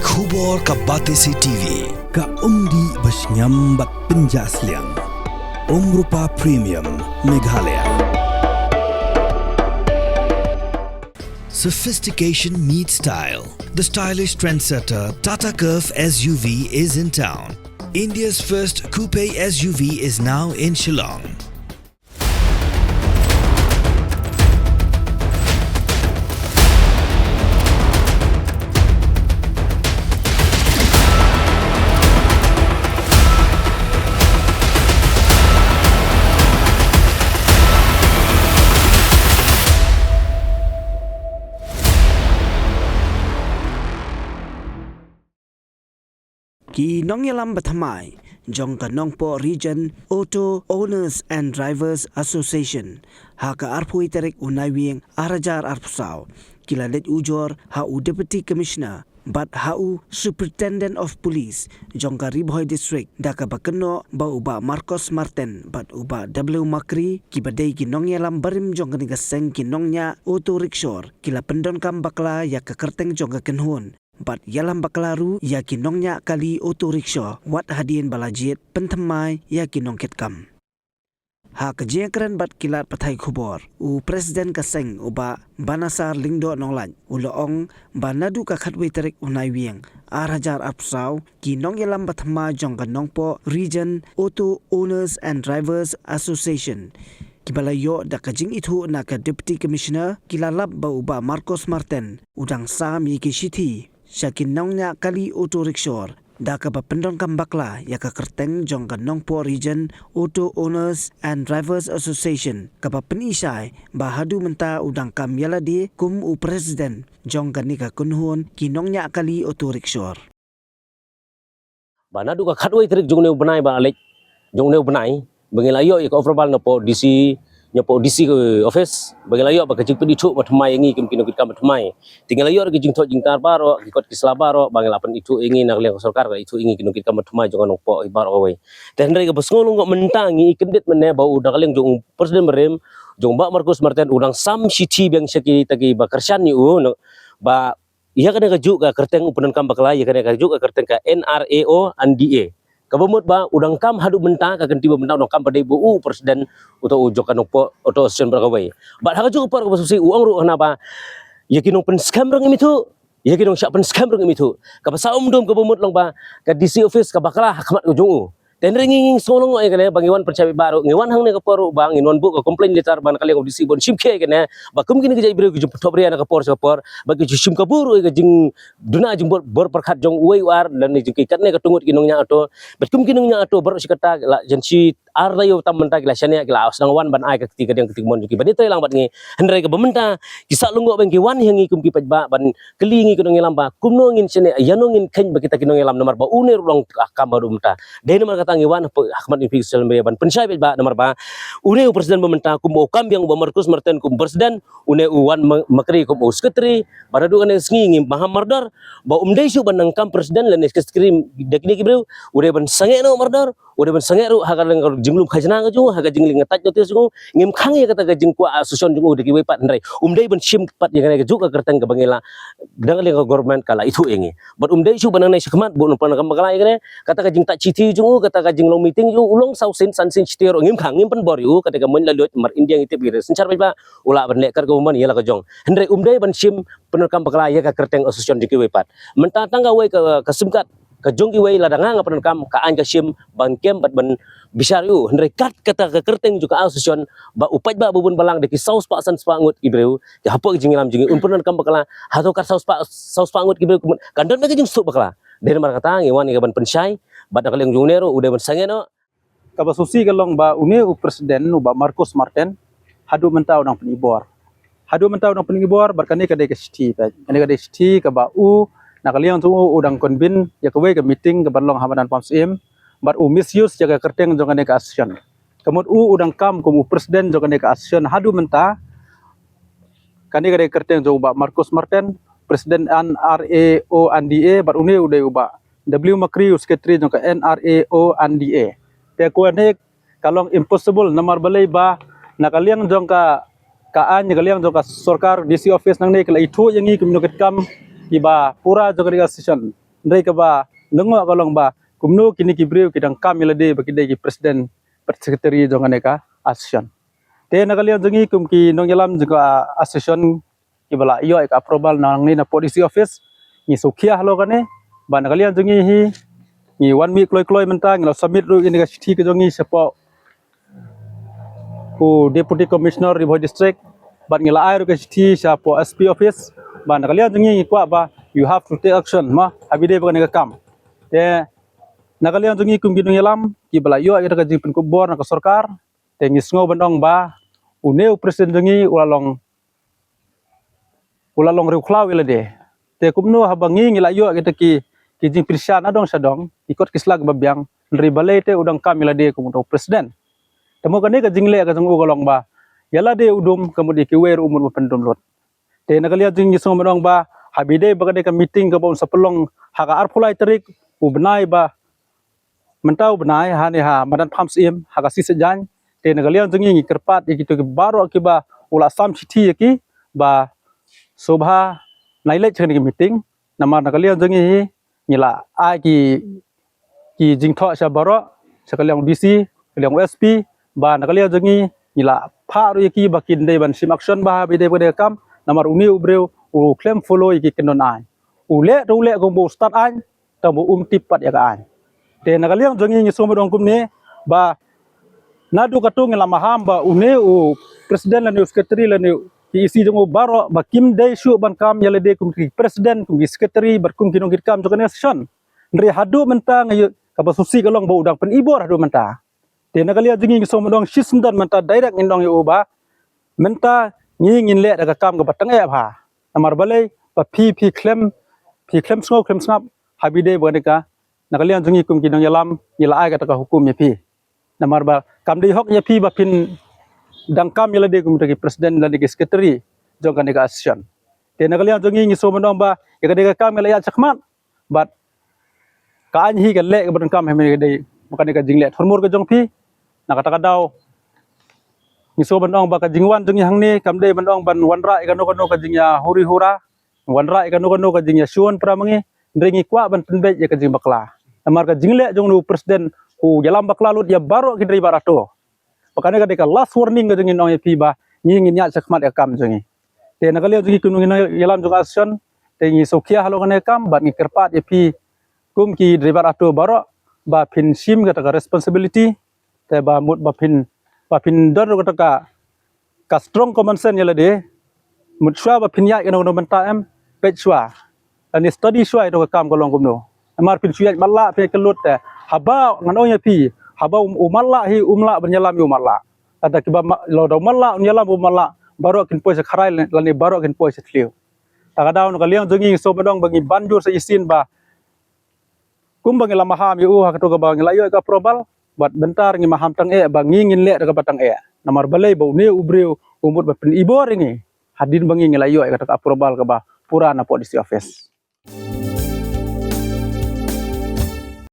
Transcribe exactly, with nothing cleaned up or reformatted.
Khubor ka Batesi T V, ka umdih ba shngiam bad pynjah sliang. Umrupa Premium, Meghalaya. Sophistication meets style. The stylish trendsetter Tata Curvv S U V is in town. India's first coupe S U V is now in Shillong. Ki nongïalam ba thymmai jong ka Nongpoh Region Auto Owners and Drivers Association, ha ka arphew tarik u Naiwieng ar hajar arphew saw, ki la leit ujor ha u Deputy Commissioner bad ha u Superintendent of Police jong ka Ri Bhoi District, da kaba kynnoh ba u Bah Marcos Marten bad u Bah W Makri, kiba dei ki nongïalam barim jong kane ka seng ki nongñiah auto rickshaw, ki la pyndonkam bakla ïa ka kyrteng jong ka kynhun bad ïalam bakla ruh ïa ki nongñiah kali auto rickshaw, wat hadien ba la jied pynthymmai ïa ki nongkitkam. Ha ka jingïakren bad ki lad pathai khubor, u President ka seng u Bah Banasar Lyngdoh Nonglait u la ong ba naduh ka khatwei tarik u Naiwieng ar hajar arphew saw, ki nongïalam ba thymmai jong ka Nongpoh Region Auto Owners and Drivers Association, kiba la ïoh da ka jingithuh na ka Deputy Commissioner, ki la lap ba u Bah Marcos Marten u dang sam ïa ki shithi sha ki nongñiah kali auto rickshaw, da kaba pyndonkam bakla ïa ka kyrteng jong ka Nongpoh Region Auto Owners and Drivers Association, kaba pynishai ba haduh mynta u dang kam ïalade kum u President jong kane ka kynhun ki nongñiah kali auto rickshaw. Ba naduh ka khatwei tarik jong une u bnai ba la leit, jong une u bnai, ba ngi la ïoh ïa ka offer bal napoh D C, napoh D C ka office, ba ngi la ïoh ba ka jingpynithuh ba thymmai ïa ngi kum ki nongkitkam ba thymmai. Te ngi la ïoh da ki jingthoh jingtar baroh, ki kot ki sla baroh, ba ngi la pynithuh ïa ngi na ka liang ka sorkar, ka la ithuh ïa ngi ki nongkitkam ba thymmai jong ka Nongpoh Ibar kawei. Te hynrei kaba sngewlyngngoh mynta ngi i kyndit mynne ba u na ka liang jong u President barim, jong u Bah Marcos Marten, u dang sam shithi biang sha kita kiba kyrshan ïa u, no, ba ïa kane kajuh ka kyrteng u pyndonkam bakla ïa kane kajuh ka kyrteng ka N R A O and D A. Kaba mut ba u dang kam haduh mynta, ka kynti ba mynta u dang kam pat dei ba u President uta u jong ka Nongpoh Auto Association baroh kawei. Bad ha kajuh ka por kaba sngewsih u ong ruh hana ba ïa ki nongpynskhem ruh ngim ithuh, ïa ki nongshah pynskhem ruh ngim ithuh. Kaba sah umdum kaba mut long ba ka D C office ka bakla ha khmat ka jong u. Te hynrei ngi ngi sngewlyngngoh ïa kane ba ngi wan pynshai paidbah ruh, ngi wan hangne ka por ruh ba ngin wan buh ka complaint letter ban ka liang u D C ban shim khia ïa kane ba kum kine ki jait briew ki jingpynthop ria na ka por sha ka por, ba ki ju shim kabu ruh ïa ka jingduna jingbor bor pyrkhat jong uwei u ar lane jong ki katne katto ngut ki nongñiah auto. Bad kum ki nongñiah auto baroh shi katta la jan shi ar taïew tam mynta ki la shaniah, ki la sdang wan ban ai ka kti kadiang kti kamon jong ki ban ïatreilang bad ngi. Hynrei kaba mynta ki sah lyngngoh ba ngi wan ha ngi kum ki paidbah ban kylli ngi ki nongïalam ba kumno ngin shaniah, ïano ngin kheiñ ba kita ki nongïalam, namar ba une ruh long ka kam haduh mynta. Dei namar kata ngi wan ha khmat ngi phi ka social media ban pynshai paidbah, namar ba une u President ba mynta kum u kam biang u Bah Marcos Marten kum President, une u Wan Ma-, Makri kum u Secretary, ba naduh kane ka sngi ngi maham mardor ba um dei shuh ban nang kam President lane Secretary da kine ki briew, u dei ban sangeh noh mardor, u dei ban sangeh ruh ha ka liang ka jinglum khajna ka jong u, ha ka jingleh ka touch notice jong u. Ngim khang ïa kata ka jingkwah association jong u da kiwei pat, hynrei um dei ban shim pat ïa kane kajuh ka kyrteng kaba ngi la, dang ka liang ka government ka la ithuh ïa ngi. Bad um dei shuh ban nangne shakhmat ba un pyndonkam bakla ïa kane, kata ka jingtouch shithi jong u, kata ka jinglong meeting jong u, u long saw sien san sien shithi ruh ngim khang, ngim pynbor ïa u, kata ka mon la lut, namar India ngi tip ïa ka synshar paidbah, u lah ban leh kat kaba mon ïa la ka jong. Hynrei um dei ban shim pyndonkam bakla ïa ka kyrteng association jong kiwei pat. Mynta tang kawei ka, ka sim card ka jong kiwei, lada nga nga pyndonkam, ka aiñ ka shim ban kem bad ban bishar ïa u. Hynrei kat kata ka kyrteng jong ka association ba u paidbah ba bun balang da ki saw spah san spah ngut ki briew ki hapoh ki jingïalam jong ngi un pyndonkam bakla, hato kat saw spah, saw spah ngut ki briew kan don ba ka jingsuk bakla. Dei namar kata ngi wan ngi ka ban pynshai bad na ka liang jong une ruh u dei ban sangeh noh. Kaba sngewsih ka long ba une u President u Bah Marcos Marten, haduh mynta u dang pynibor. Haduh mynta u dang pynibor bad kane ka dei ka shithi, kane ka dei shithi kaba u na ka liang jong u u dang convene ïa kawei ka meeting kaban long ha madan Pansiem, bad u misuse ïa ka kyrteng jong kane ka association. Ka mut u u dang kam kum u President jong kane ka association haduh mynta. Kane ka dei ka kyrteng jong u Bah Marcos Marten, President N R A O and D A, bad une u dei u Bah W Makri, u Secretary jong ka N R A O and D A. Te kane ka long impossible namar balei ba na ka liang jong ka, ka aiñ, na ka liang jong ka sorkar, D C office nangne ki la ithuh ïa ngi ki nongkitkam kiba pura jong ka association. Hynrei kaba lyngngoh ka long ba kumno kine ki briew ki dang kam ïa lade ba ki dei ki president bad secretary jong kane ka association. Te na ka liang jong ngi kum ki nongïalam jong ka association kiba la ïoh ïa ka approval nangne na port D C office, ngi sngewkhia halor kane. Bad na ka liang jong ngi hi, ngi wan mih kloi kloi mynta, ngi la submit ruh ïa kane ka shithi ka jong ngi shapoh u Deputy Commissioner Ri Bhoi District, bad ngi la ai ruh ka shithi shapoh S P office. Bad na ka liang jong ngi ngi kwah ba you have to take action, ma, haba ïadei bad kane ka kam. Te na ka liang jong ngi kum ki nongïalam kiba la ïoh ïa ka jingpynkup bor na ka sorkar, te ngi sngew ban ong ba une u president jong ngi u la long, u la long riewkhlaw ïa lade. Te kumno haba ngi ngi la ïoh kita ki, ki jingpynshai na dong sha dong, ki kot ki sla kiba biang, hynrei balei te u dang kam ïa lade kum uta u president. Te mo kane ka jingleh ka jong u ka long ba ïa lade u dum, ka mut ïa kiwei ruh u mut ba pyndum lut. Te na ka liang jong ngi sngew ban ong ba haba ïadei bad kane ka meeting kaba un sa pynlong ha ka arphew lai tarik u bnai ba mynta u bnai, ha ne ha madan Pamsyiem, ha ka Sisajan. Te na ka liang jong ngi ngi kyrpad ïa kito ki baroh kiba u la sam shithi ïa ki ba sngewbha nai leit sha kane ka meeting. Namar na ka liang jong ngi hi ngi la ai ki, ki jingthoh sha baroh, sha ka liang D C, ka liang S P, ba na ka liang jong ngi ngi la phah ruh ïa ki ba kin dei ban shim action ba haba ïadei bad kane ka kam. Namar une u briew u khlem follow ïa ki kyndon aiñ. U leh to u leh kumba u stad aiñ, tang ba um tip pat ïa ka aiñ. Te na ka liang jong ngi ngi sngew ban ong kumne ba naduh katto ngi la maham ba une u president lane u secretary lane u E C jong u baroh ba kim dei shuh ban kam ïa lade kum ki president, kum ki secretary bad kum ki nongkitkam jong kane ka association. Hynrei haduh mynta nga ïoh kaba sngewsih ka long ba u dang pynibor haduh mynta. Te na ka liang jong ngi ngi sngew ban ong shisyndon mynta direct ngin ong ïa u ba mynta ngi ngin leh da ka kam kaba tyngeh bha. Namar balei ba phi, phi khlem, phi khlem sngew khlem sngap haba ïadei bad kane ka. Na ka liang jong ngi kum ki nongïalam ngi la ai kata ka hukum ïa phi. Namar ba kam dei hok ïa phi ba phin dang kam ïa lade kum kita ki president lane ki secretary jong kane ka association. Te na ka liang jong ngi ngi sngew ban ong ba ïa kane ka kam ngi la ïaid shakhmat bad ka aiñ hi ka leh kaba donkam, ha kane ka dei, ha kane ka jingleh thurmur ka jong phi. Na kata ka daw ngi sngew ban ong ba ka jingwan jong ngi hangne kam dei ban ong ban wanrah ïa kano kano ka jingïahuri hura, wanrah ïa kano kano ka jingïashun para ma ngi. Hynrei ngi kwah ban pynbeit ïa ka jingbakla. Namar ka jingleh jong une u president u ïalam bakla lut ïa baroh ki dei baroh to. Ba kane ka dei ka last warning ka jong ngi, ngi ong ïa phi ba ngi ngin ïaid shakhmat ïa ka kam jong ngi. Te na ka liang jong ngi kum ki nongïalam jong ka association, te ngi sngewkhia halor kane ka kam bad ngi kyrpad ïa phi kum ki dei baroh to baroh ba phin shim kata ka responsibility. Te ba mut ba phin, ba phin don ruh kata ka, ka strong common sense ïa lade. Mut shuwa ba phin ïaid kano kano bynta em, peit shuwa lane study shuwa ïa to ka kam ka long kumno. Namar phin shu ïaid matlah phin ïaid kyllut te haba ngan ong ïa phi, haba u, u matlah hi um lah ban ïalam ïa u matlah. Lada kiba ma-, lada u matlah un ïalam u matlah, baroh kin poi sha khrai lane baroh kin poi sha thliew. Ta ka daw na ka liang jong ngi ngi sngew ban ong ba ngi ban jur sa shisien ba kumba ngi la maham ïa u ha kato kaba ngi la ïoh ka approval, bad mynta ngi maham tang eh ba ngi ngin leh da kaba tang eh. Namar balei ba une u briew u mut ba pynibor ïa ngi hadien ba ngi ngi la ïoh ïa kata ka approval kaba pura na port D C office.